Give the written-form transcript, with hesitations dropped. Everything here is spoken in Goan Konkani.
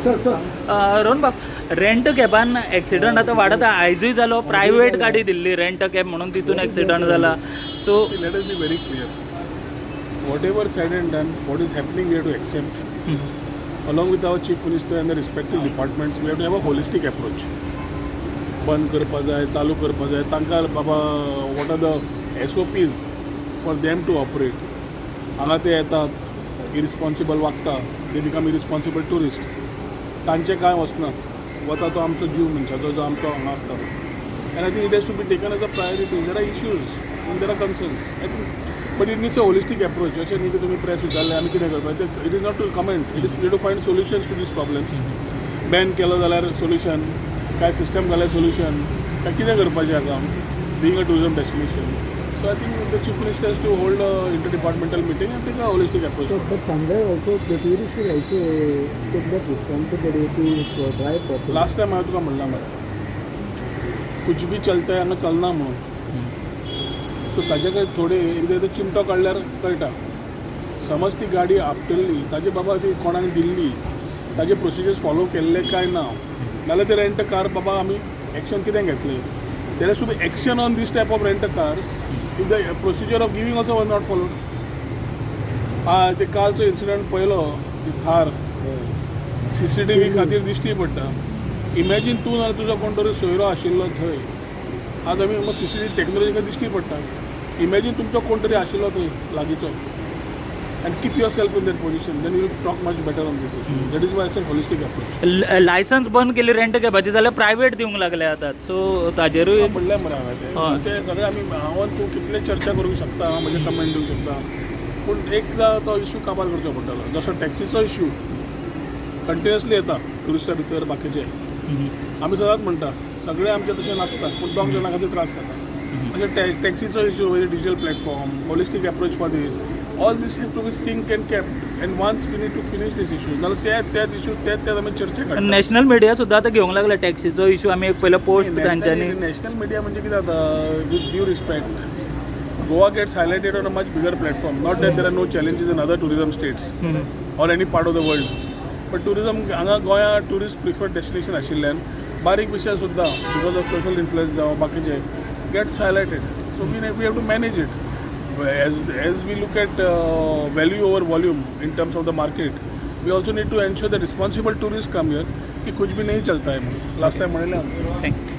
Sir, sir. Rohan बाब, रेंट कॅबान एक्सिडंट आतां वाडत आहा. आयजूय जालो. प्रायवेट गाडी दिल्ली रेंट कॅब म्हणून, तितून एक्सिडंट जाला, so See, let us be very clear. Whatever said and done, what is happening, we have to accept. Along with our chief minister and the respective departments, we have to have a holistic approach. बंद करपा जाय, चालू करपा जाय, तांकां बाबा what are the SOPs for them to operate. हांगा ते येतात, इरिस्पॉन्सिबल वागता, they become irresponsible tourist. तांचें कांय वचना, वता तो आमचो जीव मनशाचो जो आमचो हांगा आसता. And I think it has to be taken as a priority. There are issues and there are concerns, I think, but it needs a holistic approach. अशें न्ही की तुमी प्रेस विचारलें आमी कितें करपाक. It is not to comment, it is to find solutions to these problems. Ban केलो जाल्यार सोल्युशन काय, सिस्टम घाल्यार सोल्युशन काय, कितें करपाचें हाका, being a tourism destination? So I think the chief minister to hold a inter departmental meeting and take a holistic approach. So, but somewhere also the tourists will also take that responsibility to drive properly. Last time हांवें तुका म्हणलां मरे, कुछ भी चलता है हांगा चलना म्हणून. सो ताजे काय थोडे एकदां एकदां चिमटो काडल्यार कळटा. समज ती गाडी आपटिल्ली, ताजे बाबा ती कोणाक दिल्ली, ताजे प्रोसिजर्स फॉलो केल्ले काय ना, नाल्यार ते रेंट कार बाबा आमी एक्शन कितें घेतले? There has to be action on this type of rent cars if the procedure of giving also was not followed. ते कालचो इन्सिडंट पळयलो, ती थार सीसीटीव्ही खातीर दिश्टी पडटा. इमॅजीन तूं नाल्यार तुजो कोण तरी सोयरो आशिल्लो थंय. आज आमी सीसीटीव्ही टॅक्नोलॉजी दिश्टी पडटा. इमॅजीन तुमचो कोण तरी आशिल्लो थंय लागींचो and keep yourself in that position, then you talk much better on this issue. That is why I holistic approach. Licence बंद केली रेंट कॅबाची जाल्यार प्रायवेट दिवंक लागले आतां, सो ताजेरूय म्हणलें मरे हांवें. ते ते सगळे आमी, हांव आनी तूं कितले चर्चा करूंक शकता, हांव म्हजे कमेंट दिवंक शकता, पूण एकदां तो इशू काबार करचो पडटलो. जसो टॅक्सीचो इशू कंटिन्युअसली येता ट्युरिस्टा भितर, बाकीचे आमी सदांच म्हणटा, सगळे आमचे तशें नासता, पूण दोग जाणां खातीर त्रास जाता. अशें टॅक्सीचो issue, digital platform, holistic approach for this, all this have to be sync and kept, and once we need to finish this issues, नाल्यार त्याच त्याच इशू त्याच त्याच आमी चर्चे काडटा. नॅशनल मिडिया सुद्दां आतां घेवंक लागले टॅक्सीचो इशू. आमी एक पयलो पोस्ट तांच्यांनी नॅशनल मिडिया म्हणजे कितें जाता, with due respect, Goa gets highlighted on a much bigger platform. Not that there are no challenges in other tourism states or any part of the world, but tourism हांगा गोंया टुरिस्ट प्रिफर्ड डेस्टिनेशन आशिल्ल्यान बारीक विशय सुद्दां because of social influence जावं बाकीचे gets highlighted. So we have to manage it as we look at value over volume in terms of the market. We also need to ensure the responsible tourist come here, की कुछ भी नहीं चलता है. लास्ट टाइम म्हणिल्लें. Thank you.